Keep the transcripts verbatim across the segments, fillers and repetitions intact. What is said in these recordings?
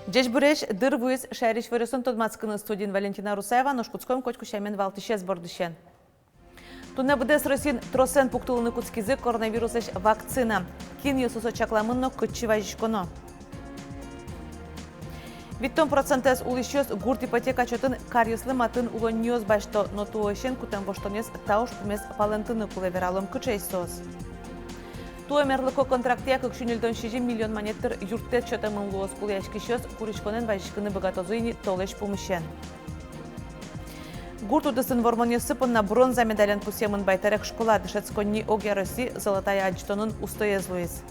Ӟечбуресь! Дыр вуиз «Шаерысь иворъёсын» тодматскыны. Студиын Валентина Русаева. Нош кутском котьку сямен валтӥсез бордысен. Туннэ быдэс Россиын тросэн пуктылыны кутскизы коронавируслэсь вакцина. Кинъёслы со чакламын но кытчы вазиськоно? Витьтон процентэз улӥсьёс гурт ипотека чотын каръёслы матын улонниос басьто, но туэсен кутэм воштонъёс та ужпумез палэнтыны кулэ. Вералом, кыӵеесь соос. Туэ мерлыко контрактъя кык сю ньыльдон сизьым миллион манет тыр юрттэт сётэмын луоз. Кулэяськисьёс куриськонэн вазиськыны быгатозы ини толэзь пумысен. Гурт удысын вормонъёссы понна бронза медален пусъемын Байтэрек школа. Дышетсконни огъя Россиысь «Золотая» адӟытонын устоез луиз.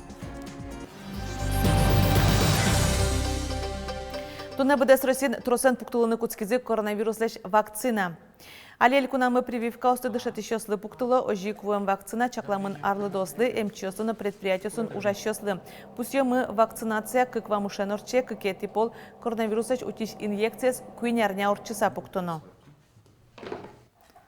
Туннэ быдэс Россиын тросэн пуктылыны кутскизы коронавируслэсь вакцина. Али элькунамы прививкаосты дышетӥсьёслы пуктыло. Озьы ик вуэм вакцина чакламын арлыдоослы, эмчиослы но предприятиосын ужасьёслы. Пусъёмы: вакцинация кык вамышен ортче. Кыкетӥ пол коронавируслэсь утись инъекциез куинь арня ортчыса пуктоно.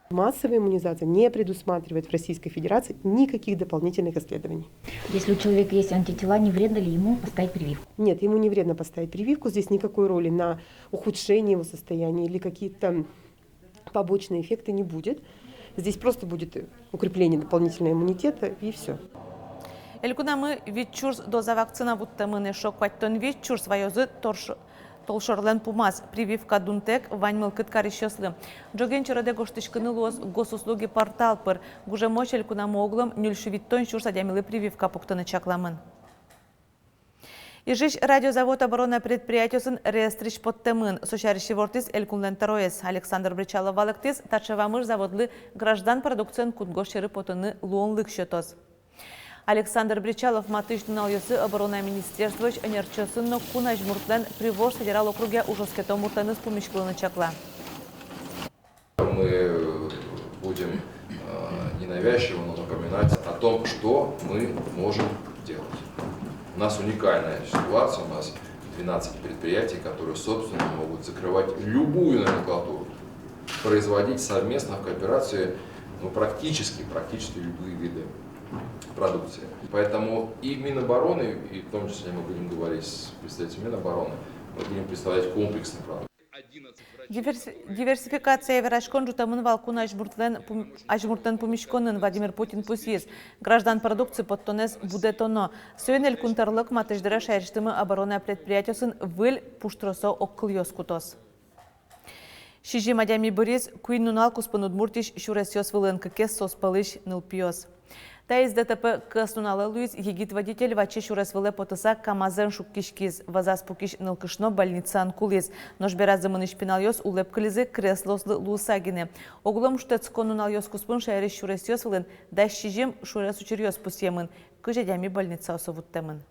Массовая иммунизация не предусматривает в Российской Федерации никаких дополнительных исследований. Если у человека есть антитела, не вредно ли ему поставить прививку? Нет, ему не вредно поставить прививку. Здесь никакой роли на ухудшение его состояния или какие-то побочные эффекты не будет. Здесь просто будет укрепление дополнительного иммунитета, и всё. Элькунамы вить сюрс доза вакцина вуттэмын. Эшшо куатьтон вить сюрс ваёзы торш-, толшорлэн пумаз. Прививка дунтэк вань мылкыд карисьёслы. Ӝоген чередэ гожтӥськыны луоз Госуслуги портал пыр. Гужемозь элькунамы оглом ньыль сю витьтон сюрс адямилы прививка пуктыны чакламын. Ижысь радиозавод оборонной предприятиосын реестрысь поттэмын. Со сярысь ивортӥз элькунлэн тӧроез Александр Бречалов. Валэктӥз, таӵе вамыш заводлы граждан продукциен кунгож сьӧры потыны луонлык сётоз. Александр Бречалов матысь нуналъёсы оборона министерствоысь ӧнерчиосын но кун азьмуртлэн Приволжск федерал округъя ужоскето муртэныз пумиськылыны чакла. Мы будем, э, ненавязчиво, но напоминать о том, что мы можем делать. У нас уникальная ситуация, у нас двенадцать предприятий, которые, собственно, могут закрывать любую номенклатуру, производить совместно в кооперации, ну, практически, практически любые виды продукции. Поэтому и Минобороны, и в том числе мы будем говорить с представителями Минобороны, мы будем представлять комплексный продукт. Диверс-, диверсификация вераськон ӝутэмын вал кун азьмуртлэн пум-, азьмуртлэн пумиськонын. Владимир Путин пусйиз: граждан продукци поттонэз будэтоно. Соин элькун тӧрлык матысь дыре шаерысьтымы оборона предприятиосын выль пуштросо огкылъёс кутоз. Сизьым адями быриз куинь нунал куспын Удмуртиысь сюресъёс вылын. Кыкез соос пӧлысь нылпиос. Таиз ДТП кӧснуналэ луиз. Егит водитель ваче сюрес вылэ потыса КамАЗэн шуккиськиз. Вӧзаз пукись нылкышно больницаын кулӥз. Нош беразы мынӥсь пиналъёс улэп кылизы, креслоослы луыса гинэ. Оглом шутэтскон нуналъёс куспын шаерысь сюресъёс вылын дас сизьым сюрес учыръёс пусъемын. Кызь адями больницаосы вуттэмын.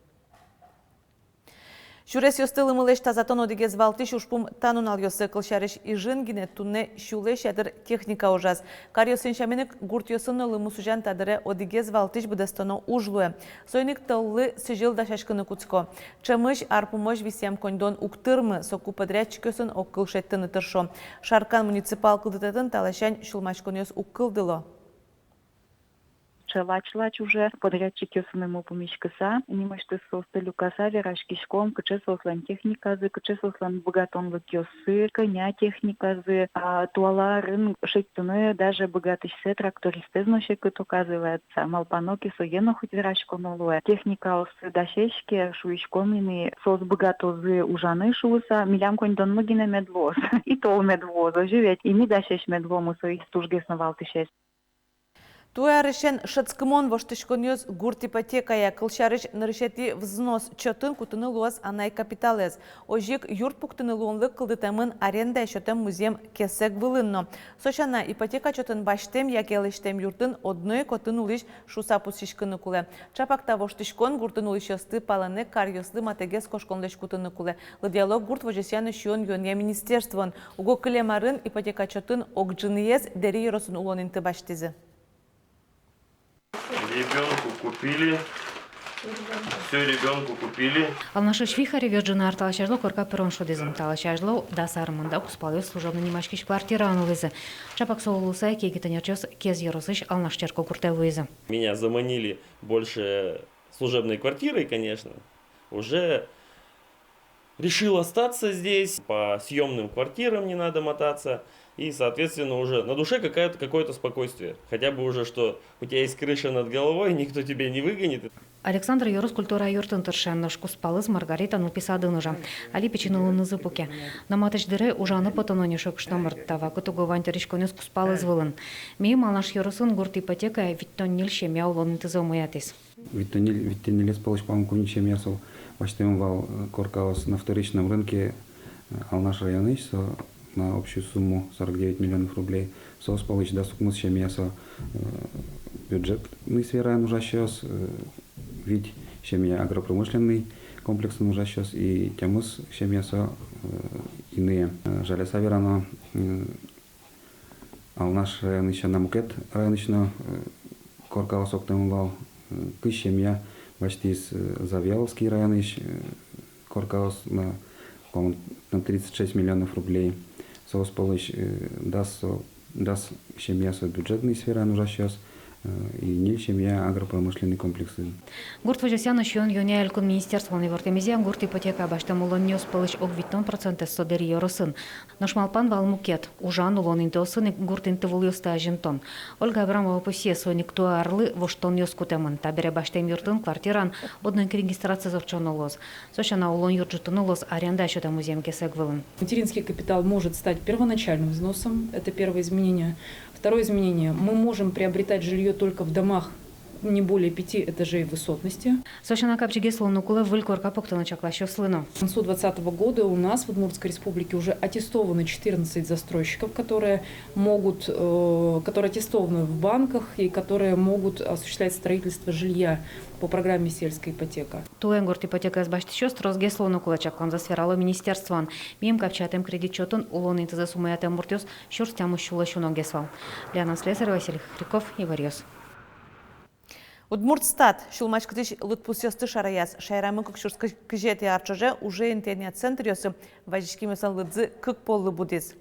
Сюресъёсты лымылэсь тазатон одӥгез валтӥсь ужпум та нуналъёсы. Кылсярысь, Ижын гинэ туннэ сюлэсь ятыр техника ужаз. Каръёсын сямен ик, гуртъёсын но лымы сузян та дыре одӥгез валтӥсь быдэстоно уж луэ. Соин ик тӧллы сӥзьыл дасяськыны кутско. Ӵемысь ар пумозь висъям коньдон уг тырмы, соку подрядчикъёсын огкыл шедьтыны тыршо. Шаркан муниципал кылдытэтын та ласянь сюлмаськонъёс уг кылдыло. Ӵе лач-лач уже подрядчикъёсынымы пумиськыса, нимысьтыз соосты люкаса вераськиськом, кыӵе соослэн техниказы, кыӵе соослэн быгатонлыкъёссы, кӧня техниказы, а, туала арын шедьтыны даже быгатӥсьсэ трактористэз но секыт оказывается, малпано ке, сое но хоть вераськоно луэ. Техникаоссы дасесь ке, шуиськом ини, соос быгатозы ужаны шуыса, милям коньдонмы гинэ мед луоз, и тол мед вуоз, озьы ведь, и ми дасесь мед луомы, соиз тужгес но валтӥсез. Туэ арысен шӧдскымон воштӥськонъёс гурт ипотекая. Кылсярысь, нырысетӥ взнос чотын кутыны луоз анай капиталэз. Озьы ик юрт пуктыны луонлык кылдытэмын арендае сётэм музъем кесэг вылын но. Со сяна, ипотека чотын басьтэм яке лэсьтэм юртын одно ик отын улӥсь шуыса пусйиськыны кулэ. Ӵапак та воштӥськон гуртын улӥсьёсты палэнэ каръёслы матэгес кошконлэсь кутыны кулэ. Лыдъяло гурт возёсъя но сиён-юонъя министерствоын. Уго кылем арын ипотека чотын ог ӝыныез Дэри ёросын улон инты басьтӥзы. Ребёнку купили Всё ребёнку купили. Алнашысь Вихаревъёс ӝыны ар талэсь азьло корка пырон шудӥзы. Талэсь азьло дас ар мында кузпалъёс служебно нимаськись квартираын улӥзы. Чапак со улыса ик егит ӧнерчиос Кез ёросысь Алнаш черкогуртэ вуизы. Меня заманили больше служебной квартирой, конечно. Уже решил остаться здесь, по съёмным квартирам не надо мотаться. И, соответственно, уже на душе какая-то, какое-то спокойствие. Хотя бы уже, что у тебя есть крыша над головой, никто тебя не выгонит. Александр ёрос культура юртын тырше, нош кузпалыз Маргарита нылпи садын ужа. Али пичи нылынызы пуке. Но матысь дыре ужаны потоно ни, шуэ кышномурт. Та вакыт уго вань тырыськонъёс кузпалыз вылын. Миым Алнаш ёросын гурт ипотекая витьтон ньыль семья улон интызэ умоятӥз. Витьтон ньыль, витьтон ньылез пӧлысь, по-моему, куинь семьяос со басьтэмын вал, э, коркаос на вторичном рынке, э, Алнаш районысь, со на общую сумму сорок девять миллионов рублей. Соос пӧлысь дас укмыс семья со, э, бюджетной сфераын ужасьёс, э, вить семья агропромышленный комплексын ужасьёс и тямыс семья со, э, иные. Э, жаляса верано, э, Алнаш районысь но, мукет районысь но, э, коркаос октэмын вал, э, кызь семья басьтӥз, э, Завьяловский районысь, э, коркаос на, по-моему, на тридцать шесть миллионов рублей. Соос пӧлысь, э, дас со, дас семья со бюджетной сфераын ужасьёс, э, и ньыль семья агропромышленный комплексын. Гурт возёсъя но сиён-юонъя элькун министерстволэн ивортэмезъя, гурт ипотекая басьтэм улонниос пӧлысь ог витьтон процентэз со Дэри ёросын. Нош малпан вал мукет: ужан, улон интыосын ик гурт интывылъёсты азинтон. Ольга Абрамова пусъе, соин ик туэ арлы воштонъёс кутэмын. Табере басьтэм юртын, квартираын одно ик регистрациез ортчоно луоз. Со сяна, улон юрт ӝутыны луоз аренда сётэм музъем кесэг вылын. Материнский капитал может стать первоначальным взносом. Это первое изменение. Второе изменение. Мы можем приобретать жильё только в домах не более пяти этажей в высотности. Со сяна, капчигес луыны кулэ выль корка пуктыны чакласьёслы но. К концу двадцатого года у нас в Удмуртской Республике уже аттестовано четырнадцать застройщиков, которые могут, э, которые аттестованы в банках и которые могут осуществлять строительство жилья по программе «Сельская ипотека». Туэ гурт ипотекаез басьтӥсьёс тросгес луыны кулэ, чакланзэс верало министерствоын. Миым капчиятэм кредит счётын улон интызэс умоятэм муртъёс сюрс тямыс сюлэсь уногес вал. Лиана Слесарева, Василий Хохряков, «Иворъёс». Удмуртстат сюлмаськытӥсь лыдпусъёсты шараяз. Шаерамы кык сюрс кызетӥ ар ӵоже уже интыенъя центръёсы вазиськемъёслэн лыдзы кык поллы будӥз.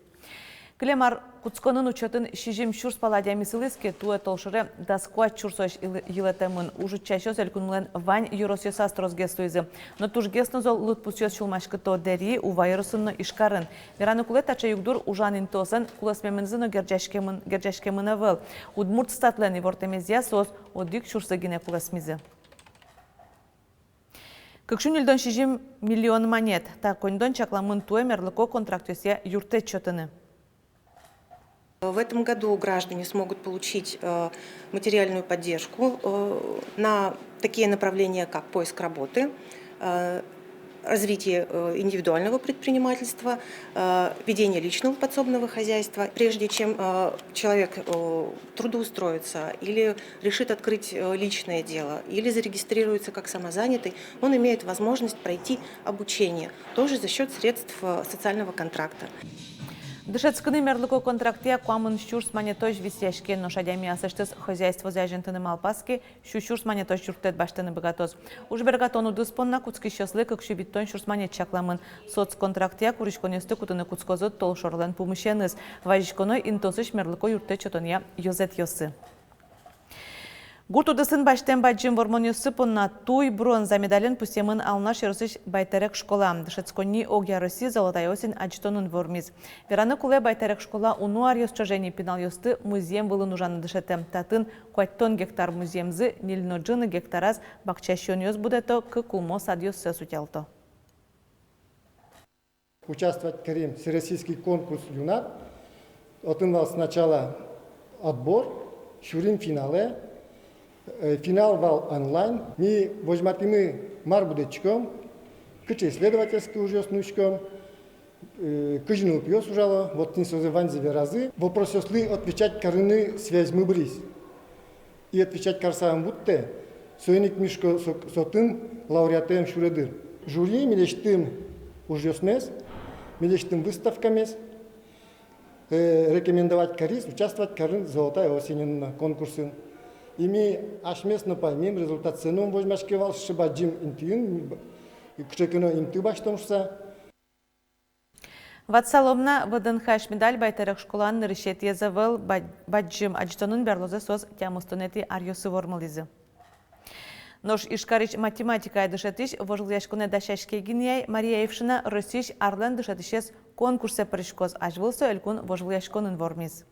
Кылем ар кутсконын учётын сизьым сюрс пала адями сылӥз ке, туэ толшоре дас куать сюрсозь йылэ-, йылэтэмын. Уж утчасьёс элькунмылэн вань ёросъёсаз тросгес луизы. Но тужгес но зол лыдпусъёс сюлмаськыто Дэри, Ува ёросын но Ижкарын. Вераны кулэ, таӵе югдур ужан интыослэн кулэсмемынызы но герӟаськемын, герӟаськемын ӧвӧл. Удмуртстатлэн ивортэмезъя, соос одӥг сюрслы гинэ кулэсмизы. Кык сю ньыльдон сизьым миллион манет. Та коньдон чакламын туэ мерлыко контрактъёсъя юрттэт сётыны. В этом году граждане смогут получить, э, материальную поддержку, э, на такие направления, как поиск работы, э, развитие, э, индивидуального предпринимательства, э, ведение личного подсобного хозяйства. Прежде чем, э, человек, э, трудоустроится или решит открыть, э, личное дело, или зарегистрируется как самозанятый, он имеет возможность пройти обучение, тоже за счёт средств, э, социального контракта. Дышетскыны мерлыко контрактъя куамын сюрс манетозь висъяське. Нош адями аслэсьтыз хозяйствозэ азинтыны малпаз ке, сю сюрс манетозь юрттэт басьтыны быгатоз. Уж бергатон удыс понна кутскисьёслы кык сю витьтон сюрс манет чакламын. Соцконтрактъя куриськонъёсты кутыны кутскозы толшорлэн пумысеныз. Вазиськоно интыосысь мерлыко юрттэт сётонъя ёзэтъёсы. Гурт удысын басьтэм бадӟым вормонъёссы понна туй, бронза медален пусъемын Алнаш ёросысь Байтэрек школа. Дышетсконни огъяроссиысь «Золотая осень» адӟытонын вормиз. Вераны кулэ, Байтэрек школа уно аръёс ӵоже ини пиналъёсты музъем вылын ужаны дышетэ. Татын куатьтон гектар музъемзы, ньыль но ӝыны гектараз бакча сиёнъёс будэто, кык-кумо садъёссэс утялто. Участвовать карим всероссийский конкурс «Юнар». Отын вал сначала отбор, сюрим финалэ. Э, финал вал онлайн. Ми возьматӥмы, мар будэтӥськом, кыӵе исследовательский ужъёс нуиськом, э, кызьы нылпиос ужало, вот тӥни созэ ваньзэ веразы. Вопросъёслы отвечать карыны связьмы быриз. И отвечать карыса ум вуттэ, соин ик ми шуисько, со-, со отын лауреатэм сюре дыр. Жюри милесьтым ужъёсмес, милесьтым выставкамес, э, рекомендовать кариз участвовать карыны «Золотая осеньын» конкурсын. И ми асьмеос но паймим, результатсэ но ум возьмаське вал сыӵе бадӟым интыын, кыӵе ке но инты басьтом шуса. Ватсалом на, ВДНХ-ысь медаль Байтэрек школаын нырысетӥез ӧвӧл, ба-, бадӟым адӟытонын берлозэ соос тямыстонэтӥ аръёсы вормылӥзы. Нош Ижкарысь математикая дышетӥсь вожвылъяськонэ дасяське гинэ ай Мария Ившина Россиысь арлэн дышетӥсез конкурсэ пыриськоз, азьвыл со элькун вожвылъяськонын вормиз.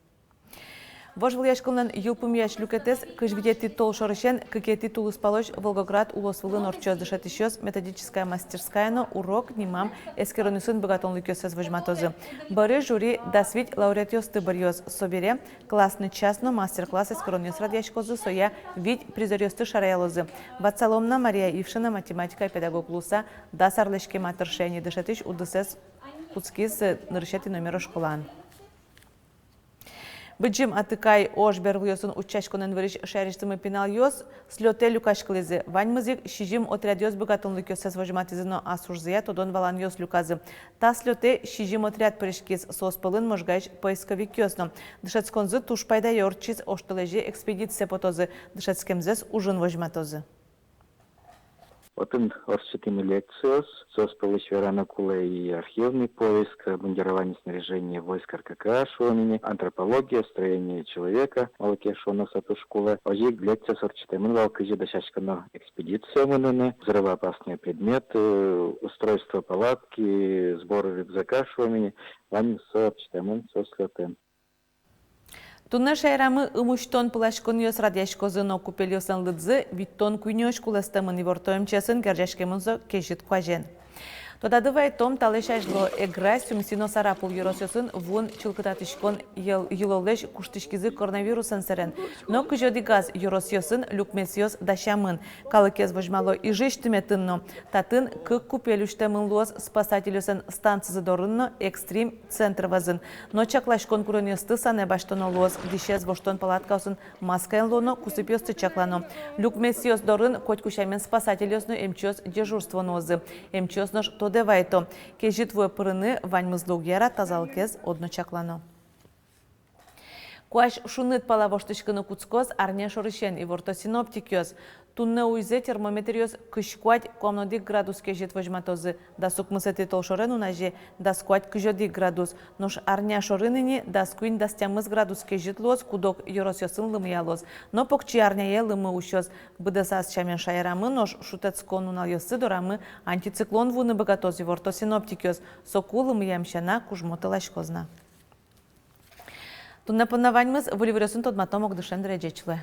Вожвылъяськонлэн йылпумъясь люкетэз кызь витетӥ толшорысен кыкетӥ тулыспалозь Волгоград улосвылын ортчоз. Дышетӥсьёс «Методическая мастерская» но «Урок» нимам эскеронъёсын быгатонлыкъёссэс возьматозы. Бӧрысь жюри дас вить лауреатъёсты быръёз. Собере «Классный час» но «Мастер-класс» эскеронъёс радъяськозы, соя вить призёръёсты шараялозы. Ватсалом на, Мария Ившина математикая педагог луыса дас арлэсь кема тырше ини. Дышетӥсь удысэз кутскиз нырысетӥ номеро школаын. Быдӟым Атыкай ож бервылъёсын утчаськонэн вырись шаерысьтымы пиналъёс слётэ люкаськылӥзы. Ваньмыз ик сизьым отрядъёс быгатонлыкъёссэс возьматӥзы но ас ужзыя тодон-валанъёс люказы. Та слётэ сизьым отряд пыриськиз, соос пӧлын Можгаысь поисковикъёс но. Дышетсконзы туж пайдаё ортчиз, оштолэзе экспедицие потозы, дышетскемзэс ужын возьматозы. Отын ортчытӥмы лекциос, соос пӧлысь вераны кулэ и архивный поиск, обмундирование, снаряжение войск РККА шуом ини, антропология, строение человека, малы ке шуоно со туж кулэ. Озьы ик лекциос ортчытэмын вал, кызьы дасяськоно экспедицие мыныны, взрывоопасные предметы, устройство палатки, сбор рюкзака шуом ини, ваньмыз со ортчытэмын со слётын. Туннэ шаерамы ымусьтон пыласьконъёс радъяськозы но, купельёслэн лыдзы витьтон куинёзь кулэстэмын. Ивортом, МЧС-ын герӟаськемын со кезьыт куазен. Тодады вайтом, талэсь азьло Эгра, Сюмси но Сарапул ёросъёсын вуын чылкытатӥськон йыл-, йылолэзь куштӥськизы коронавирусэн сэрен. Но кызь одӥгаз ёросъёсын люкмесъёс дасямын. Калыкез возьмало Ижысь тыметын но. Татын кык купель усьтэмын луоз: спасательёслэн станцизы дорын но экстрим центр вӧзын. Но чакласькон куронъёсты санэ басьтоно луоз. Дӥсез воштон палаткаосын маскаен луоно, кусыпъёсты чаклано. Люкмесъёс дорын котьку сямен спасательёс но эмчиос дежурство нуозы. Эмчиос нош тодэ вайто: кезьыт вуэ пырыны ваньмызлы уг яра, тазалыкез одно чаклано. Куазь шуныт пала воштӥськыны кутскоз арня шорысен, иворто синоптикъёс. Туннэ уйзэ термометръёс кызь куать-куамын одӥг градус кезьыт возьматозы, дас укмысэтӥ толшоре нуназе дас куать-кызь одӥг градус. Нош арня шоры ини дас куинь-дас тямыс градус кезьыт луоз, куд-ог ёросъёсын лымыялоз. Но покчи арняе лымы усёз. Быдэсаз сямен шаерамы, нош шутэтскон нуналъёсы дорамы антициклон вуыны быгатоз, иворто синоптикъёс. Соку лымыям сяна кужмо тӧласькоз на. Туннэ понна ваньмыз. Выль иворъёсын тодматом ук дышем дыре. Ӟеч луэ.